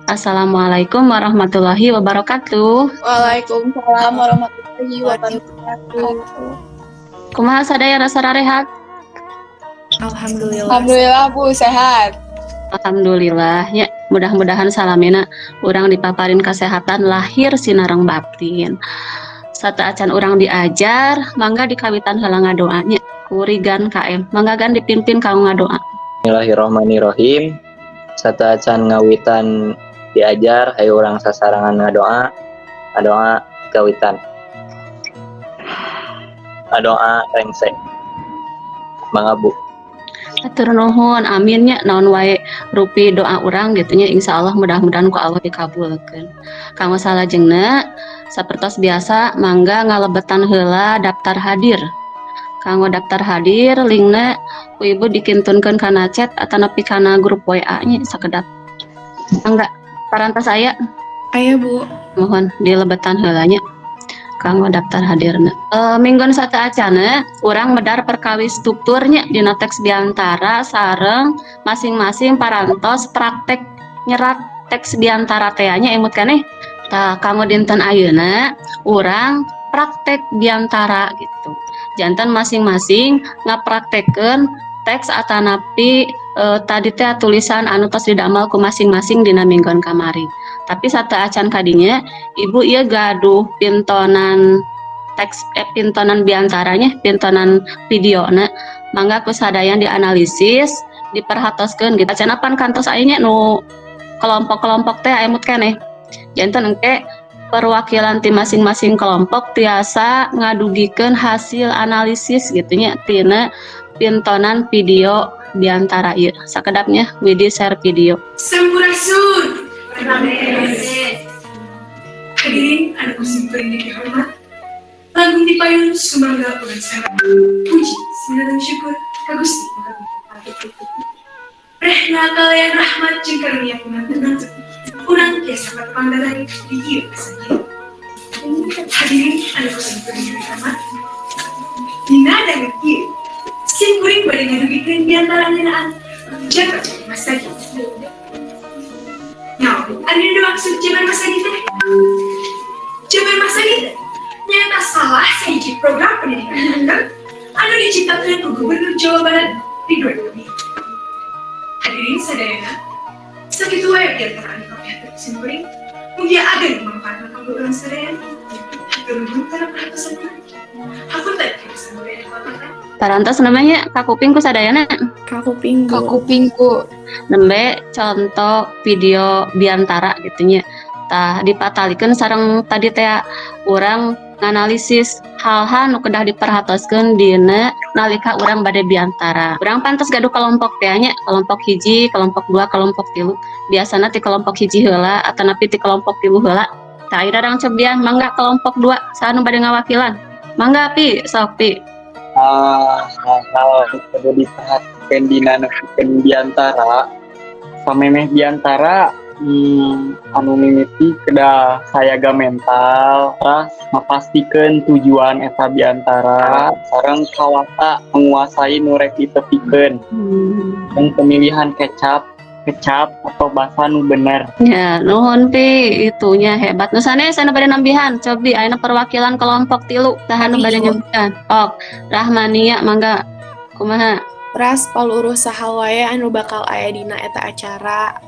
Assalamualaikum warahmatullahi wabarakatuh. Waalaikumsalam warahmatullahi wabarakatuh. Kumaha sadaya, sararehat? Alhamdulillah. Alhamdulillah, Bu, sehat. Alhamdulillah ya, mudah-mudahan salamina urang dipaparin kesehatan lahir sinareng batin. Sateuacan urang diajar, mangga dikawitan heula ngadoanya ku Rigan KM. Mangga, Gan, dipimpin kanggo ngadoa. Bismillahirrahmanirrahim. Sateuacan ngawitan diajar, hayu urang sasarengan ngadoa. Ngadoa kawitan. Ngadoa rengse. Mangga, Bu. Hatur nuhun, amin nya. Naon wae rupi doa urang gitu nya, insyaallah mudah-mudahan ku Allah dikabulkeun. Kanggo salajengna, sapertos biasa, mangga ngalebetan heula daftar hadir. Kanggo daftar hadir, linkna ku Ibu dikintunkeun kana chat atanapi kana grup WA nya sakedap. Mangga, parantos aya? Aya, Bu. Mohon dilebetan heula nya kanggo daftar hadirna. Minggon sateuacanna urang medar perkawis strukturnya dina teks biantara, sareng masing-masing parantos praktek nyerat teks biantara teh nya, emut keneh. Tah, kanggo dinten ayeuna urang praktek biantara gitu. Janten masing-masing ngapraktekkeun teks atanapi tadi teh tulisan anu tos didamel ku masing-masing dina minggon kamari. Tapi sateuacan kadinya, Ibu ieu gaduh pintonan teks, pintonan biantaranya, pintonan videona. Mangga ku sadaya dianalisis, diperhatoskeun gitu. Acan apan kantos aya nya nu kelompok-kelompok teh, emut keneh. Janten engke perwakilan ti masing-masing kelompok tiasa ngadugikeun hasil analisis gitu nya tina pintonan video biantara ieu. Sakedapnya Widi share video. Sampurasun. Hadirin anu ku simkuring dihormat. Langkung dipayun sumangga urang sadaya. Puji sinareng syukur ka Gusti. Rehna kaliyan rahmat jeung karunia panganten urang tiasa patepang daring di ieu kasajian. Hadirin anu ku simkuring dihormat. Dina danget ieu simkuring bade ngadugikeun biantara ngeunaan jabat masagit. Naon anu dimaksud jabar masagit teh? Jabar masagit nyaeta salah sahiji program pendidikan karakter anu diciptakeun ku Gubernur Jawa Barat Ridwan Kamil. Hadirin sadayana, sakitu wae biantara anu kapihatur simkuring. Mugia ageng manfaatna kanggo urang sadayana. Hatur nuhun kana perhatosanna. Hapunten bisa kalepatan. Parantos namanya kakuping ku sadayana? Kakuping, Bu. Kakuping, Bu. Nembe contoh video biantara gitu nya. Tah, dipatalikeun sareng tadi teh urang nganalisis hal-hal nu kedah diperhatoskeun dina nalika urang bade biantara. Urang pantes gaduh kelompok teh nya, kelompok hiji, kelompok dua, kelompok tilu. Biasana ti kelompok hiji heula atanapi ti kelompok tilu heula. Tah, ayeuna urang cobian, mangga kelompok dua, saha nu bade ngawakilan? Mangga, Pi, sok, Pi. Ah, hal-hal perlu diperhatikan dina nepikeun biantara, samemeh biantara, anu mimiti kedah sayaga mental, terus mapastikeun tujuan eta biantara, sareng kawasa menguasai nu rek ditepikeun, dan pemilihan kecap kecap atau bahasa nu bener. Ya, nuhun, Pi, itunya hebat. Nu sanes anu bade nambihan, cobi ayeuna perwakilan kelompok tilu, saha nu bade nyambihan? Ok, Rahmania, mangga. Kumaha? Teras paluruh saha wae anu bakal aya dina eta acara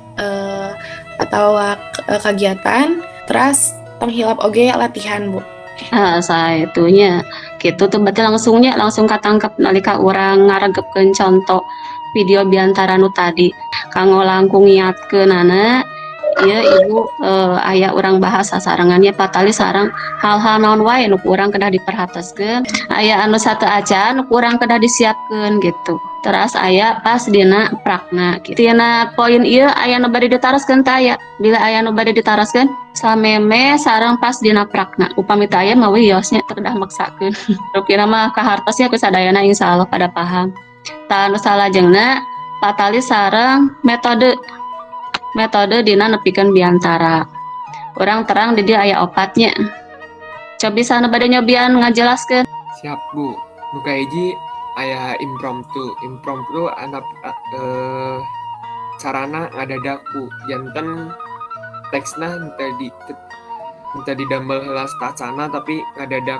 atau kegiatan. Teras tong hilap oge latihan, Bu. Ah, saitunya. Gitu tuh berarti langsungnya langsung katangkep nalika urang ngaregepkeun contoh video biantara nu tadi. Kanggo langkung ngiatkeunana ieu, Ibu, aya urang bahas sasarengannya patali sareng hal-hal naon wae nu ku urang kedah diperhatoskeun, aya anu sateuacan nu ku urang kedah disiapkeun gitu. Teras aya pas dina prakna gitu. Tina poin ieu aya nu bade ditaroskeun teu aya? Bila aya nu bade ditaroskeun sameme sareng pas dina prakna. Upami teu aya mah wios nya, teu kedah maksakeun. Rupina mah kahartos nya ku sadayana, insyaallah pada paham. Tah, anu salajengna patali sareng metode metode dina nepikeun biantara. Urang terang di dieu aya opatnya. Cobi saha nu bade nyobian ngajelaskeun? Siap, Bu. Nu kahiji aya impromptu. Impromptu anak carana ngadadak, Bu. Janten Teksna henteu didamel heula sateuacanna, tapi ngadadak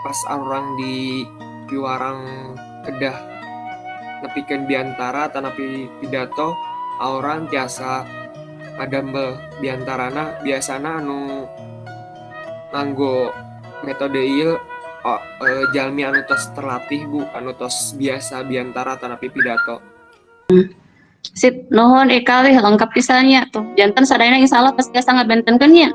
pas urang di piwarang kedah nepikeun biantara atanapi pidato, urang tiasa ngadamel biantarana. Biasana anu nganggo metode ieu, oh, jalmi anu tos terlatih, Bu, anu tos biasa biantara atanapi pidato. Sip, nuhun Ikal, lengkap pisan nya tuh. Janten sadayana insyaallah pasti tiasa ngabentenkeun nya.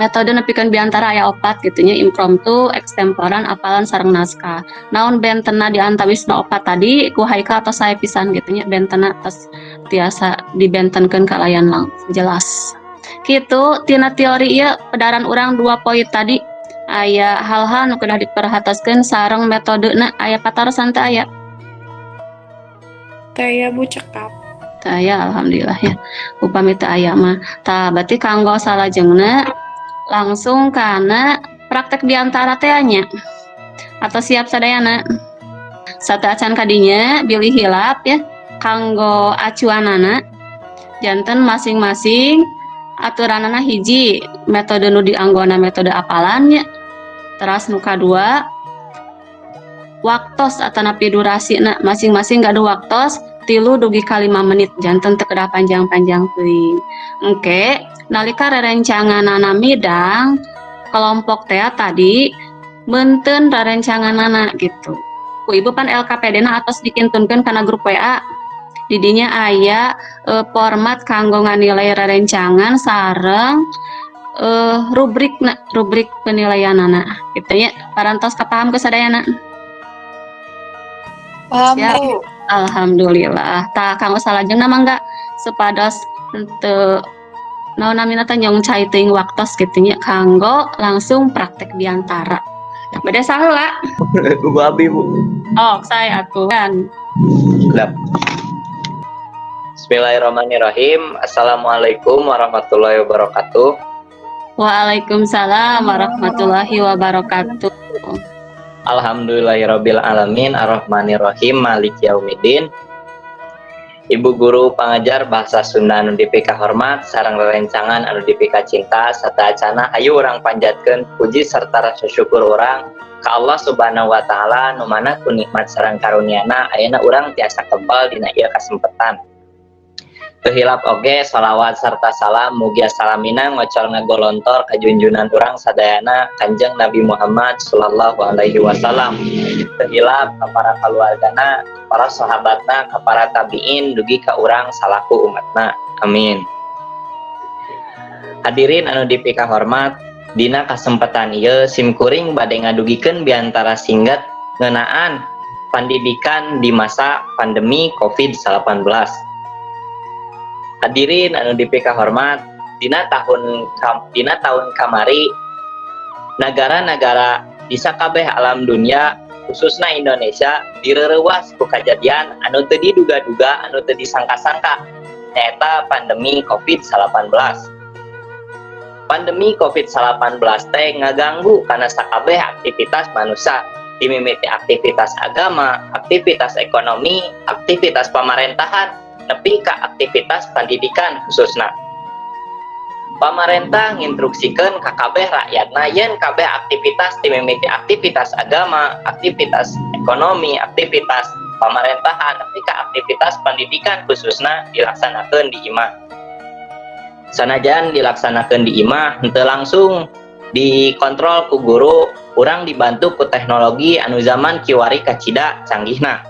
Metode nepikeun biantara aya opat gitu nya, impromptu, ekstemporan, apalan sareng naskah. Naon bentena di antawisna opat tadi ku Haikal atau saya pisan gitu nya, bentena tos tiasa dibentenkeun kalayan langsung jelas. Kitu tina teori ieu pedaran urang dua poin tadi, aya hal-hal nu kedah diperhatoskeun sareng metodena. Aya patarosan teu aya? Teu aya, Bu, cekap. Teu aya, alhamdulillah ya. Upami teu aya mah, tah berarti kanggo salajengna langsung kana praktek biantara teh nya. Atau siap sadayana? Sateuacan kadinya bilih hilap ya, kanggo acuanana janten masing-masing aturanana hiji, metode nu dianggona metode apalan nya. Teras nu kadua, waktos atanapi durasina, masing-masing gaduh waktos 3 dugi ka 5 menit, janten teu kedah panjang-panjang teuing. Engke nalika rerencanganana midang kelompok teh tadi meunteun rerencanganana gitu. Ku Ibu pan LKPD na atos dikintunkeun kana grup WA. Didinya aya format kanggo nganilai rerencangan sareng rubrikna, rubrik penilaianana gitu nya. Parantos kapaham ku sadayana? Paham, Siap. Bu. Alhamdulillah. Tah, kanggo salajengna mangga supados henteu naon namina teh nyong cai teuing waktos kitu nya, kanggo langsung praktek biantara. Bade saheula? Bu Abi, Bu. Oh, saya atuh kan. Siap. Bismillahirrahmanirrahim. Assalamualaikum warahmatullahi wabarakatuh. Waalaikumsalam warahmatullahi wabarakatuh. Alhamdulillahirabbil alamin arrahmanirrahim maliki yaumiddin. Ibu guru pangajar bahasa Sunda anu dipika hormat sareng rerencangan anu dipika cinta, sateuacana hayu urang panjatkeun puji serta rasa syukur urang ka Allah Subhanahu wa Taala, nu mana ku nikmat sareng karuniana ayeuna urang tiasa kebal dina ieu kasempatan. Teu hilap oge salawat serta salam mugia salamina ngocol ngagolontor ka junjunan urang sadayana, Kanjeng Nabi Muhammad sallallahu alaihi wasallam. Teu hilap ka para keluargana, para sahabatna, ka para tabiin, dugi ka urang salaku umatna. Amin. Hadirin anu dipika hormat, dina kasempatan ieu sim kuring bade ngadugikeun biantara singkat ngeunaan pendidikan di masa pandemi COVID-19. Hadirin anu dipika hormat, dina tahun kamari negara-negara di sakabeh alam dunia, khususnya Indonesia, direreuwas ku kajadian anu teu diduga-duga, anu teu disangka-sangka, nyaeta pandemi COVID-19. Pandemi COVID-19 teh ngaganggu kana sakabeh aktivitas manusia, dimimiti aktivitas agama, aktivitas ekonomi, aktivitas pemerintahan, nepi ka aktivitas pendidikan khususna. Pamarentah nginstruksikeun ka kabeh rakyatna yen kabeh aktivitas dimimiti aktivitas agama, aktivitas ekonomi, aktivitas pemerintahan, nepi ka aktivitas pendidikan khususna dilaksanakeun di imah. Sanajan dilaksanakeun di imah henteu langsung dikontrol ku guru, urang dibantu ku teknologi anu zaman kiwari kacida canggihna.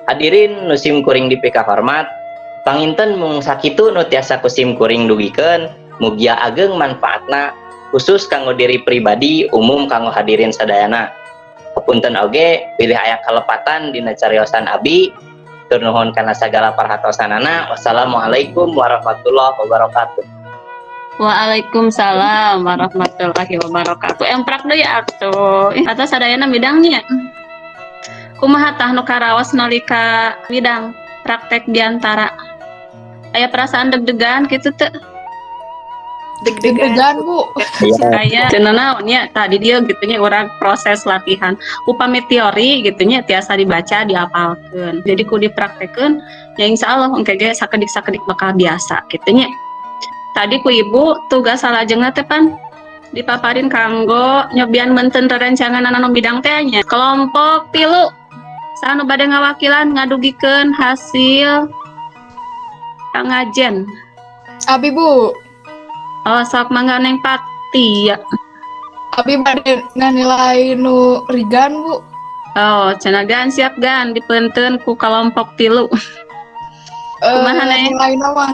Hadirin nu sim kuring dipika hormat, panginten mung sakitu nu tiasa ku sim kuring dugikeun, mugia ageng manfaatna khusus kanggo diri pribadi, umum kanggo hadirin sadayana. Hapunten oge bilih aya kalepatan dina cariosan abi. Hatur nuhun kana sagala perhatosanana. Wassalamualaikum warahmatullahi wabarakatuh. Waalaikumsalam warahmatullahi wabarakatuh. Emprak deui atuh. Atuh sadayana midangnya. Kumaha tah nu karaos nalika midang praktek biantara? Aya perasaan deg-degan kitu teu? Deg-degan, Bu. Aya teu naon nya, tadi dia gitu nya, urang proses latihan. Upami teori gitu nya tiasa dibaca, diapalkeun. Jadi ku dipraktekeun ya, insya Allah engke ge sakedik-sakedik bakal biasa gitu nya. Tadi ku Ibu tugas salajengna teh pan dipaparin kanggo nyobian meunteun rerencangan anu bidang teh nya. Kelompok 3, saha nu bade ngawakilan ngadugikeun hasil pangajen? Abi, Bu. Oh, sok mangga, Neng Pati ya. Abi bade nganilai nu Rigan, Bu. Oh, cenah Gan, siap Gan, dipeunteun ku kelompok 3. Kumaha, Neng? Nilai mah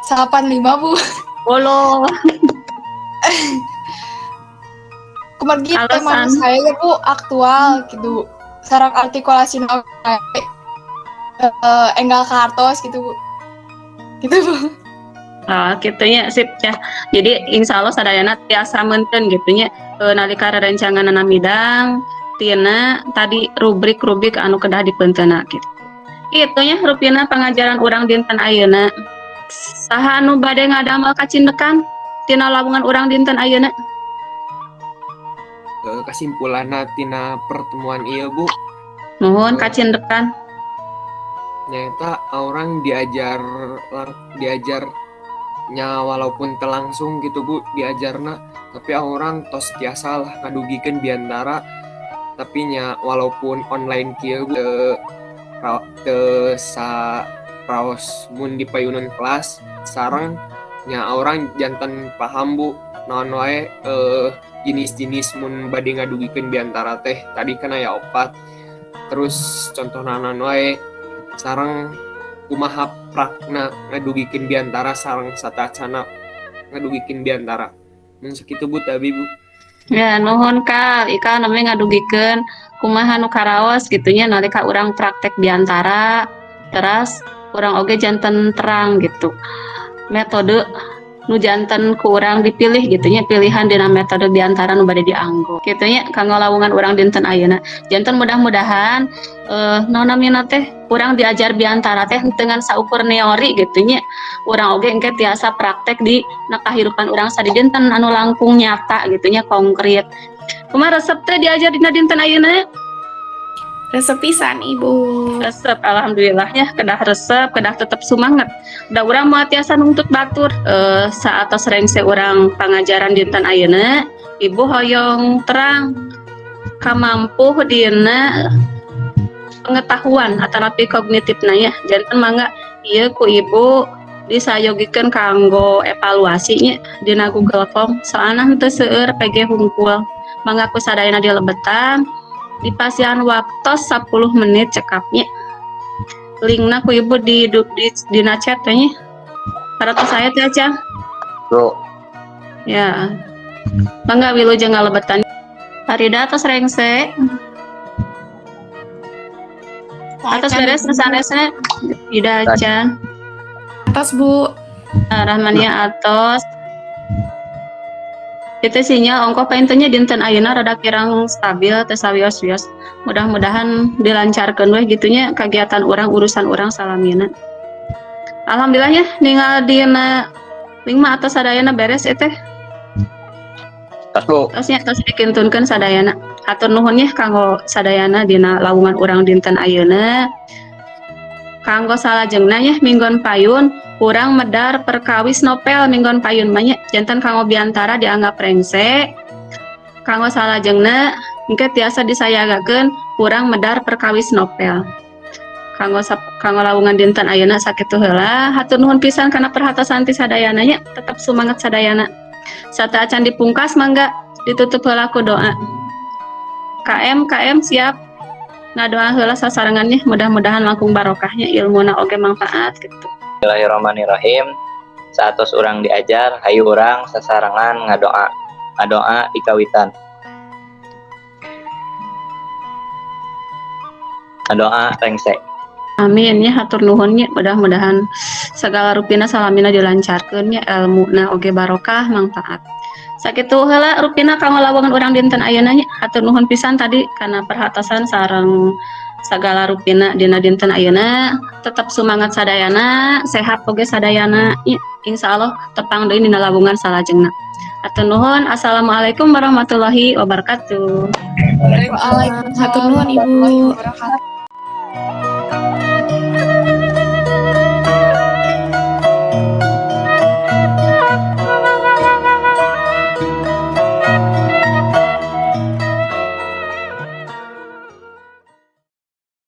85, Bu. Bolo. Kumargi tema Alasan. Saya ya, Bu, aktual gitu. Sareng artikulasi enggal kartos gitu, Bu. Gitu, Bu. Oh, kitu nya, sip ya. Jadi insya Allah sadayana tiasa meunteun gitu nya, nalika rerencangan midang tina tadi rubrik-rubrik anu kedah dipeunteunna gitu. Itu nya rupina pangajaran urang dinten ayeuna. Saha anu bade ngadamel kacindekan tina lawungan urang dinten ayeuna? Kesimpulanna tina pertemuan ieu, Bu. Nuhun, kacindekan. Nyaeta urang diajar diajar nya walaupun teu langsung gitu, Bu, diajarna, tapi urang tos tiasa lah ngadugikeun biantara, tapi nya walaupun online kieu, Bu, teu teu sa raos mun di payunan kelas. Sareng nya urang janten paham, Bu, naon wae jenis-jenis mun bade ngadugikeun biantara teh, tadi kan aya opat, terus contohna naon wae, sareng kumaha prakna ngadugikeun biantara sareng satacana ngadugikeun biantara. Mun sakitu, Bu, tapi Bu. Ya, nuhun Kal. Ika namanya ngadugikeun kumaha nu karaos gitu nya nalika urang praktek biantara, teras urang oge janten terang gitu. Metode nu janten ku urang dipilih gitu nya, pilihan dina metode biantara nu bade dianggo. Kitu nya kanggo lawungan urang dinten ayeuna. Janten mudah-mudahan naon namina teh, urang diajar biantara teh dengan saukur teori gitu nya. Urang oge engke tiasa praktek di na kahirupan urang sadidinten anu langkung nyata gitu nya, konkret. Kumaha, resep teh diajar dina dinten ayeuna? Resep pisan, Ibu. Resep, alhamdulillah ya, kedah resep, kedah tetep semangat. Da urang moal tiasa nungtut batur. Saat tos rengse urang pangajaran dinten ayeuna, Ibu hoyong terang kamampuh dina pengetahuan atanapi kognitifna ya. Janten mangga ieu ku Ibu disayogikeun kanggo evaluasi nya dina Google Form, soalna henteu seueur PG hungkul. Mangga ku sadayana dilebetan, dipasihan waktos 10 menit cekapnya. Linkna ku Ibu di dina chat teh nya. Paratos saya teh aja. Bu. Ya. Mangga wilujeng ngalebetan. Farida atos rengse? Atos beres sanesna? Ida acan. Atos, Bu. Rahmania atos. Itu sinyal ongkoh paintennya dinten ayeuna rada kirang stabil teh sawios-wios. Mudah-mudahan dilancarkeun weh gitu nya kegiatan urang, urusan urang salamina. Alhamdulillah ya, ningal dina link mah atos sadayana beres teh. Tos, Bu. Tos nya, tos dikintunkeun sadayana. Hatur nuhun nya kanggo sadayana dina lawungan urang dinten ayeuna. Kanggo salajengna nya, minggon payun urang medar perkawis novel, minggon payun mah nya. Janten kanggo biantara dianggap rengse. Kanggo salajengna engke tiasa disayagakeun urang medar perkawis novel. Kanggo lawungan dinten ayeuna sakitu heula. Hatur nuhun pisan kana perhatosan ti sadayana nya. Tetep semangat sadayana. Sateuacan dipungkas, mangga ditutup heula ku doa. KM KM siap ngadoa heula sasarengannya, mudah-mudahan langkung barokahnya, ilmuna oge manfaat gitu. Bismillahirrahmanirrahim. Saatos urang diajar, hayu urang sasarengan ngadoa. Ngadoa dikawitan. Ngadoa rengse. Amin ya, hatur nuhun nya, mudah-mudahan segala rupina salamina dilancarkeun nya, ilmuna oge barokah manfaat. Sakitu heula rupina kanggo lawungan urang dinten ayeuna nya. Hatur nuhun pisan tadi kana perhatosan sareng Sagala rupina dina dinten ayeuna, tetap semangat sadayana, sehat oge sadayana. Insya Allah tepang deui dina lawungan salajengna. Hatur nuhun. Assalamualaikum warahmatullahi wabarakatuh. Waalaikumsalam. Hatur nuhun, Ibu. Warahmatullahi wabarakatuh.